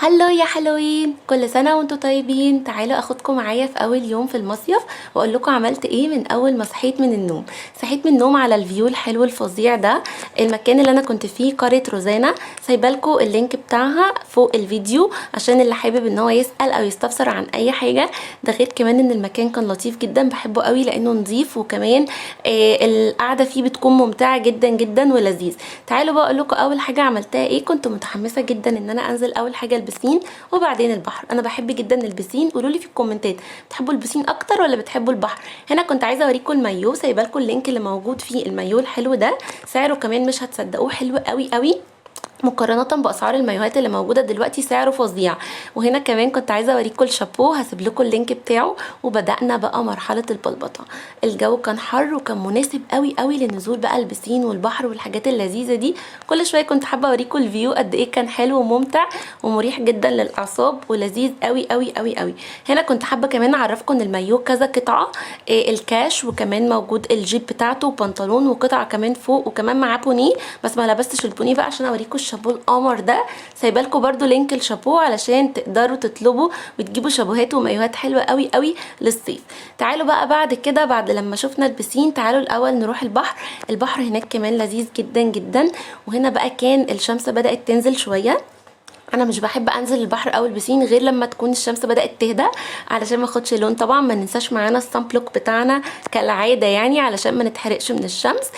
Hello يا حلوين، كل سنة وانتم طيبين. تعالوا اخدكم معايا في اول يوم في المصيف واقول لكم عملت ايه من اول ما صحيت من النوم. صحيت من النوم على ال view الحلو الفظيع ده، المكان اللي انا كنت فيه قرية روزانا. سايبالكم ال link بتاعها فوق الفيديو عشان اللي حابب ان هو يسأل او يستفسر عن اي حاجة. ده غير كمان ان المكان كان لطيف جدا، بحبه قوي لانه نظيف، وكمان القعدة فيه بتكون ممتعة جدا جدا ولذيذ. تعالوا بقى اقول لكم اول حاجة عملتها ايه. كنت متحمسة جدا ان انا انزل اول حاجة البسين وبعدين البحر. انا بحب جدا البسين. قولوا لي في الكومنتات بتحبوا البسين اكتر ولا بتحبوا البحر؟ هنا كنت عايزه اوريكم المايو، سايبه لكم ال link اللي موجود فيه المايو الحلو ده، سعره كمان مش هتصدقوه حلو قوي قوي مقارنة بأسعار المايوهات اللي موجودة دلوقتي، سعره فظيع. وهنا كمان كنت عايزة اوريكم الشابو، هسيب لكم ال link بتاعه. وبدأنا بقى مرحلة البلبطة. الجو كان حر وكان مناسب قوي قوي للنزول بقى البسين والبحر والحاجات اللذيذة دي. كل شوية كنت حابة اوريكم ال view قد ايه كان حلو وممتع ومريح جدا للأعصاب ولذيذ قوي قوي قوي قوي. هنا كنت حابة كمان اعرفكم ان المايو كذا قطعة، الكاش، وكمان موجود الجيب بتاعته وبنطلون وقطعة كمان فوق، وكمان معاه بونيه، بس ما لبستش البونيه بقى عشان اوريكم الشابو القمر ده. سايبه لكم برده link الشابو علشان تقدروا تطلبوا وتجيبوا شابوهات ومايوهات حلوة قوي قوي للصيف. تعالوا بقى بعد كده، بعد لما شفنا البسين، تعالوا الاول نروح البحر. البحر هناك كمان لذيذ جدا جدا. وهنا بقى كان الشمس بدأت تنزل شوية. انا مش بحب انزل البحر او البسين غير لما تكون الشمس بدأت تهدى علشان ما اخدش لون. طبعا ما ننساش معانا ال sun block بتاعنا كالعادة يعني علشان ما نتحرقش من الشمس.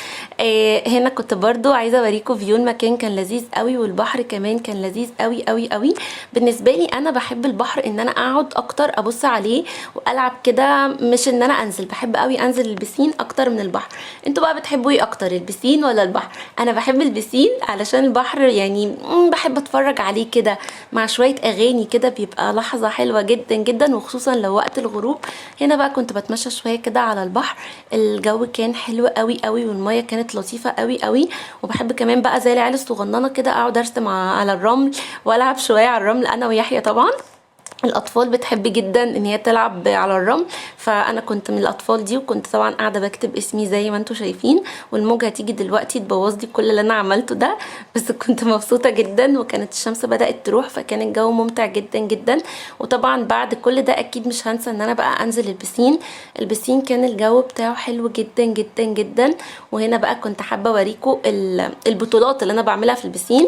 هنا كنت برضو عايزه اوريكم view المكان، كان لذيذ قوي، والبحر كمان كان لذيذ قوي قوي قوي. بالنسبة لي انا بحب البحر ان انا اقعد اكتر ابص عليه والعب كده، مش ان انا انزل. بحب قوي انزل البسين اكتر من البحر. انتوا بقى بتحبوا ايه اكتر، البسين ولا البحر؟ انا بحب البسين علشان البحر يعني بحب اتفرج عليه كده مع شوية اغاني كده، بيبقى لحظة حلوة جدا جدا، وخصوصا لو وقت الغروب. هنا بقى كنت بتمشى شوية كده على البحر، الجو كان حلو قوي قوي والمية كانت لطيفة قوي قوي. وبحب كمان بقى زي العيال الصغننة كده اقعد ارسم على الرمل والعب شوية على الرمل انا ويحيى. طبعا الاطفال بتحب جدا ان هي تلعب على الرمل، فانا كنت من الاطفال دي، وكنت طبعا قاعدة بكتب اسمي زي ما انتم شايفين، والموجه هتيجي دلوقتي تبوظ لي كل اللي انا عملته ده، بس كنت مبسوطة جدا. وكانت الشمس بدات تروح، فكان الجو ممتع جدا جدا. وطبعا بعد كل ده اكيد مش هنسى ان انا بقى انزل البسين. البسين كان الجو بتاعه حلو جدا جدا جدا. وهنا بقى كنت حابة اوريكم البطولات اللي انا بعملها في البسين.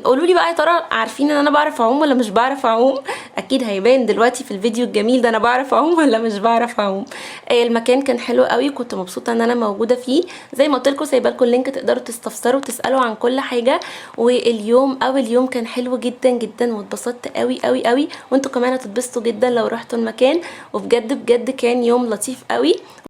قولوا لي بقى يا ترى عارفين ان انا بعرف اعوم ولا مش بعرف اعوم؟ اكيد هيبان دلوقتي في الفيديو الجميل ده انا بعرف اعوم ولا مش بعرف اعوم. المكان كان حلو قوي، كنت مبسوطة ان انا موجودة فيه. زي ما قلت لكم سايبه لكم ال link تقدروا تستفسروا وتسالوا عن كل حاجة. واليوم اول يوم كان حلو جدا جدا، واتبسطت قوي قوي قوي، وانتوا كمان هتتبسطوا جدا لو رحتوا المكان. وبجد بجد كان يوم لطيف قوي.